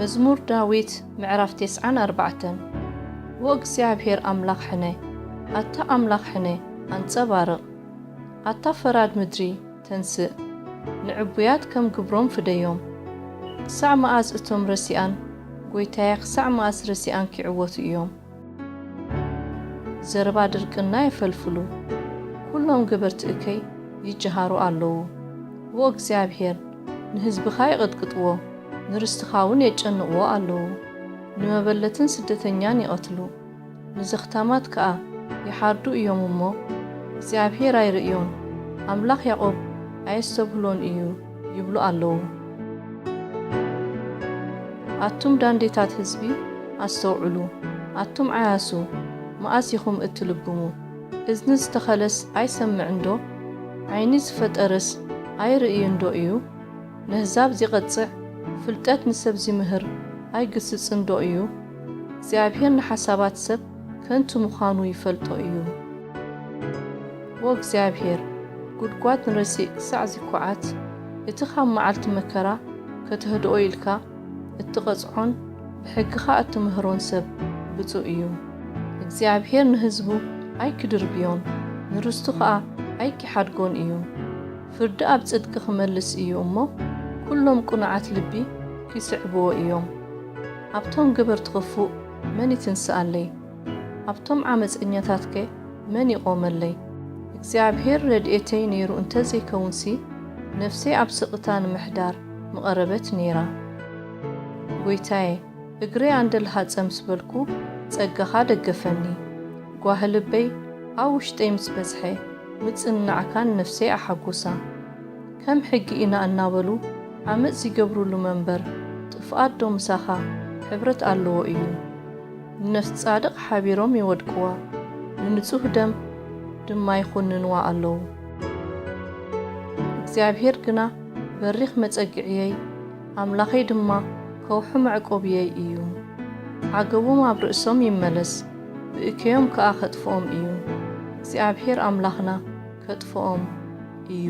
መዝሙር ዳዊት ምዕራፍ ተስዓን ኣርባዕተን። ዎ እግዚኣብሔር ኣምላኽ ሕነ፣ ኣታ ኣምላኽ ሕነ፣ ኣንጸባርቕ። ኣታ ፈራድ ምድሪ ተንስእ፣ ንዕቡያት ከም ግብሮም ፍደዮም። ክሳዕ መኣዝ እቶም ረሲኣን፣ ጐይታየ፣ ክሳዕ መኣዝ ረሲኣን ኪዕወቱ እዮም? ዘረባ ድርቅና የፈልፍሉ፣ ኵሎም ገበርቲ እከይ ይጀሃሩ ኣለዉ። ዎ እግዚኣብሔር፣ ንህዝብኻ ይቕጥቅጥዎ፣ ንርስትኻ እውን የጨንቕዎ ኣለዉ። ንመበለትን ስደተኛን ይቐትሉ፣ ንዘኽታማት ከኣ ይሓርዱ እዮም እሞ፣ እግዚኣብሔር ኣይርእዮን፣ ኣምላኽ ያዕቆብ ኣየስተብህሎን እዩ ይብሉ ኣለዉ። ኣቱም ዳንዴታት ህዝቢ፣ ኣስተውዕሉ፣ ኣቱም ዓያሱ፣ መኣስ ኢኹም እትልግሙ? እዝኒ ዝተኸለስ ኣይሰምዕንዶ? ዓይኒ ዝፈጠረስ ኣይርእይንዶ እዩ? ነህዛብ ዚቐጽዕ፣ ፍልጠት ንሰብ ዚምህር ኣይግስጽንዶ እዩ? እግዚኣብሔር ንሓሳባት ሰብ ከንቱ ምዃኑ ይፈልጦ እዩ። ዎ እግዚኣብሔር፣ ጒድጓድ ንረሲእ ክሳዕ ዚኳዓት፣ እቲ ኻብ መዓልቲ መከራ ከተህድኦ ኢልካ እትቐጽዖን ብሕግኻ እትምህሮን ሰብ ብጹእ እዩ። እግዚኣብሔር ንህዝቡ ኣይኪድርብዮን፣ ንርስቱ ኸኣ ኣይኪሓድጎን እዩ። ፍርዲ ኣብ ጽድቂ ኺመልስ እዩ እሞ፣ ኵሎም ቅኑዓት ልቢ ኺስዕብዎ እዮም። ኣብቶም ገበርቲ ኽፉእ መን ይትንስኣለይ? ኣብቶም ዓመጸኛታትከ መን ይቖመለይ? እግዚኣብሔር ረድኤተይ ነይሩ እንተ ዘይከውንሲ፣ ነፍሰይ ኣብ ስቕታ ንምሕዳር ምቐረበት ነይራ። ጐይታየ፣ እግረይ ኣንደ ልሃጸ ምስ በልኩ፣ ጸጋኻ ደገፈኒ። ጓሂ ልበይ ኣብ ውሽጠይ ምስ በዝሐ፣ ምጽንናዕካ ንነፍሰይ ኣሓጐሳ። ከም ሕጊ ኢና እናበሉ ዓመጽ ዚገብሩሉ መንበር፣ ጥፍኣት ዶ ምሳኻ ሕብረት ኣለዎ እዩ? ንነፍሲ ጻድቕ ሓቢሮም የወድቅዋ፣ ንንጹህ ደም ድማ ይኹንንዋ ኣለዉ። እግዚኣብሔር ግና በሪኽ መጸግዕየይ፣ ኣምላኸይ ድማ ከውሒ መዕቆብየይ እዩ። ዓገቦም ኣብ ርእሶም ይመለስ፣ ብእከዮም ከኣ ኸጥፍኦም እዩ። እግዚኣብሔር ኣምላኽና ከጥፍኦም እዩ።